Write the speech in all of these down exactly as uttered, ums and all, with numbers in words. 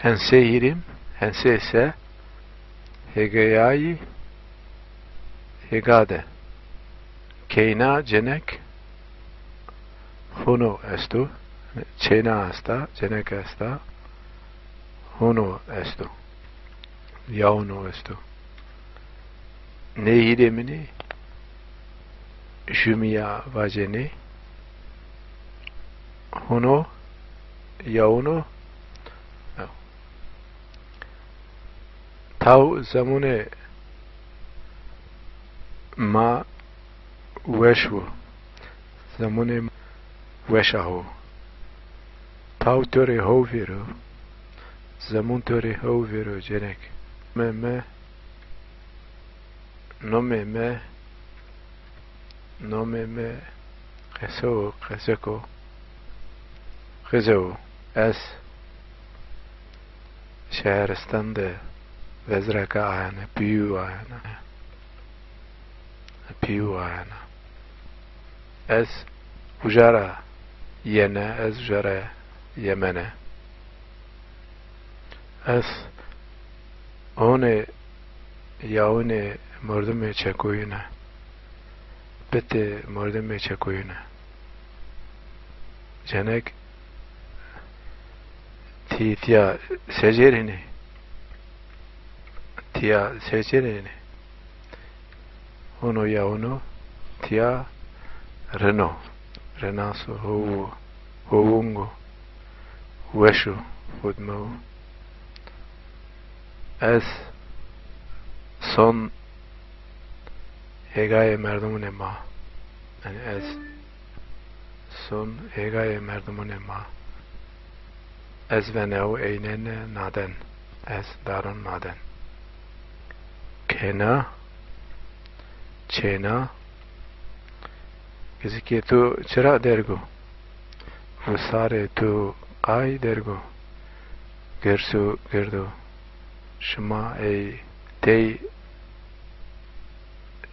Hensê hîrîm, hensê se, hêgeyayî, hêga de. Keyna cenek, huno esto, çeyna esta, cenek esta, huno esto, yawno esto. Nê hîrêminî jumîya vacenî, huno, yawno. Taw zemunê ma weş wo. Zemunê weş a ho. Taw to rê how vêro. Zemun to rê how vêro cenek. Me, me, nomê me, nomê me Qeso, Qeseko, Xizo. Ez şeheristan de vezireka ayane, pîyû ayane. Pîyû ayane. Ez uca ra yene, ez uca ra yemene. Ez honê yawunê mordimê çekoyune, bitê mordimê çekoyune. Cenek, ti tiya se cêrînî? Tiya se cêrînî? Huno yawuno, tiya rino. Rinaso, howu, howungo, weşo, xudmewu. Ez son hêgayê merdimunê ma. Yanî ez son hêgayê merdimunê ma. Ez venew eynene naden. Ez daron naden. Kêna, çêna. Gizikê tu çira derg o? Wisarê tu qay derg o? Girsu girdo. Şima ey tey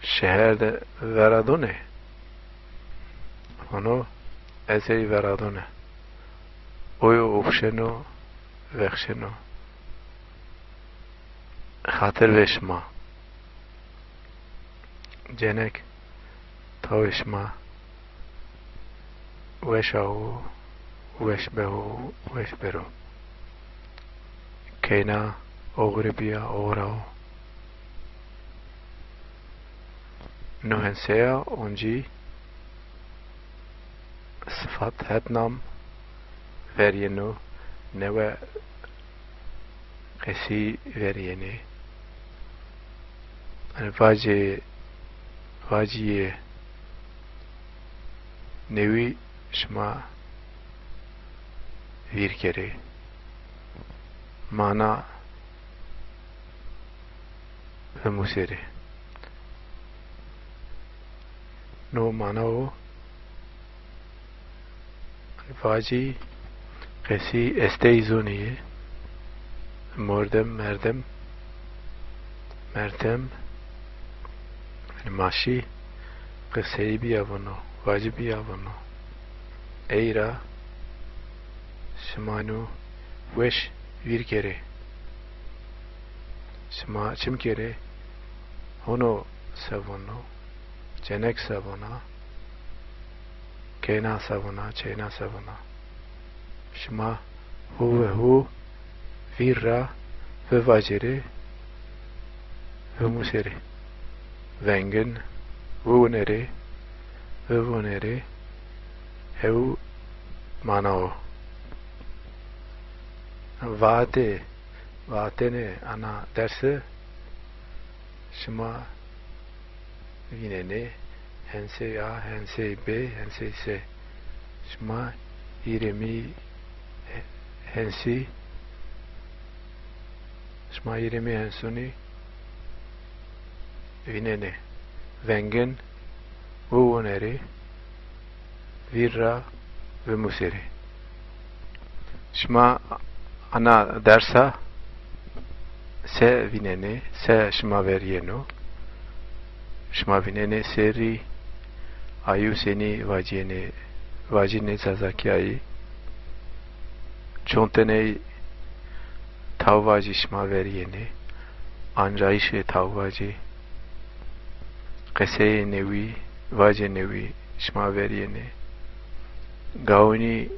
şeher de veradonê? Hono ez ey veradone. Oyo opşeno, vexşeno. Xatir ve şima. Cenek, tawê şima weş awo, weş bewo, weş bero. Keyna oxirî bîya, oxir awo. No henseya oncî sifat het nam verîyeno, newe qesî verîyenê. Yanî vacê, vacîyê newî şima vîr kerê. Mana bimusêrê. No mana o, vacî qesî estey zonî yê. Mordem, merdem, mertem, yanî maşî qiseyî bîya vano, vacî bîya vano. Ey ra şima nu weş vîr kerê. Şima çim kerê? Hono se vono? Cenek se vona? Keyna se vona? Çeyna se vona? Şima hu ve hu vîr ra vivacêrê, vimusêrê. Vengin, viwunerê, vivûnerê, hew mana o. Vaatê, vaatênê ana dersi şima vînenê, hensey A, hensey B, hensey S. Şima hîrêmî hensî, şima hîrêmî hensûnî vînenê. Vengin, viwunerê, vîr ra vimusêrê. Şima ana dersa se vînenê, se şima ver yeno? Şima vînenê serrî, ayu senî vacîyenê, vacînê zazakîyayî. Çon teney Taw vacî şima ver yenê. Ancayîşê taw vacî. Qeseyê newî, vacê newî şima ver yenê. Gawunî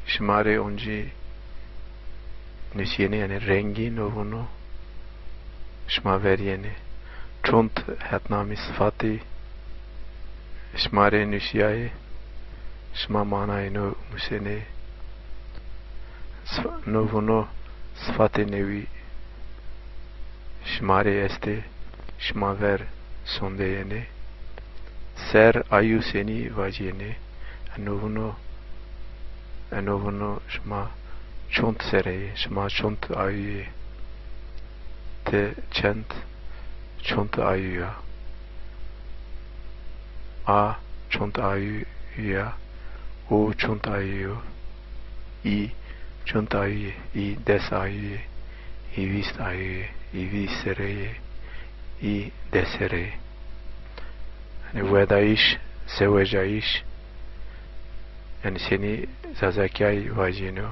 şima rê oncî nusîyenê, yanî rengî no vuno şima ver yenê. Çond hetnamî sifatî şima rê nusîyayê, şima manayê no musenê. Sif-, no vuno sifatê newî şima rê estê, şima ver sonde yenê. Ser, ayû senî vacîyenê? Eno vuno, eno vuno şima çond serre yê, şima çond ayû yê? Ti çend, çond ayû ya? A çond ayû ya? O çond ayû yo? Î çond ayû yê? Î des ayû yê? Î vîst ayû yê? Î vîst serre yê? Î des serre yê? Yanî wedayîş, zewecayîş, yanî senî zazakîyayî vajîno.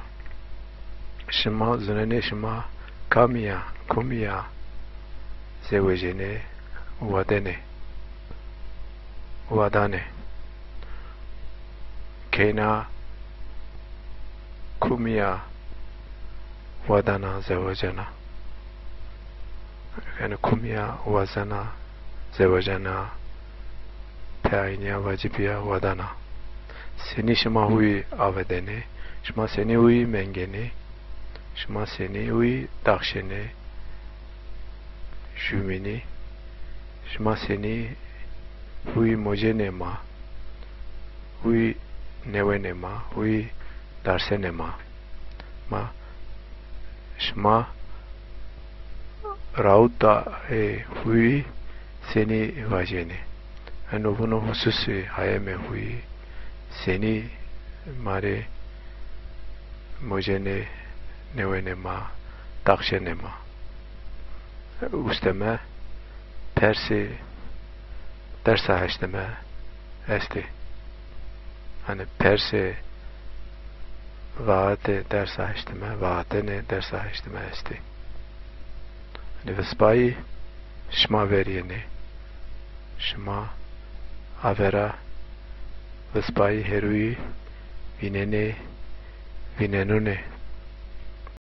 Şima zunenê şima kamî ya, kumî ya zewecenê, wadenê, wadanê. Keyna kumî ya wadana, zewecena. Yanî kumî ya wazena, zewecena, peynîya vacîbîya wadana. Senî şima huyî avedenê? Şima senî huyî mengenê? Şima senî huyî daxşenê? Jumînî. Şima senî huyî mocenê ma, huyî newenê ma, huyî darsenê ma? Ma, şima rawita ê huyî senî vajenê? Eno vuno hususî hayemê huyî senî ma rê mocenê, newenê ma, daxşenê ma? Usteme persê dersa heşteme estê. Hanî persê vaatê dersa heşteme, vaatenê dersa heşteme estê. Hanî vispayî şima ver yenê. Şima avera vispayî heruyî vînenê, vînenûnê.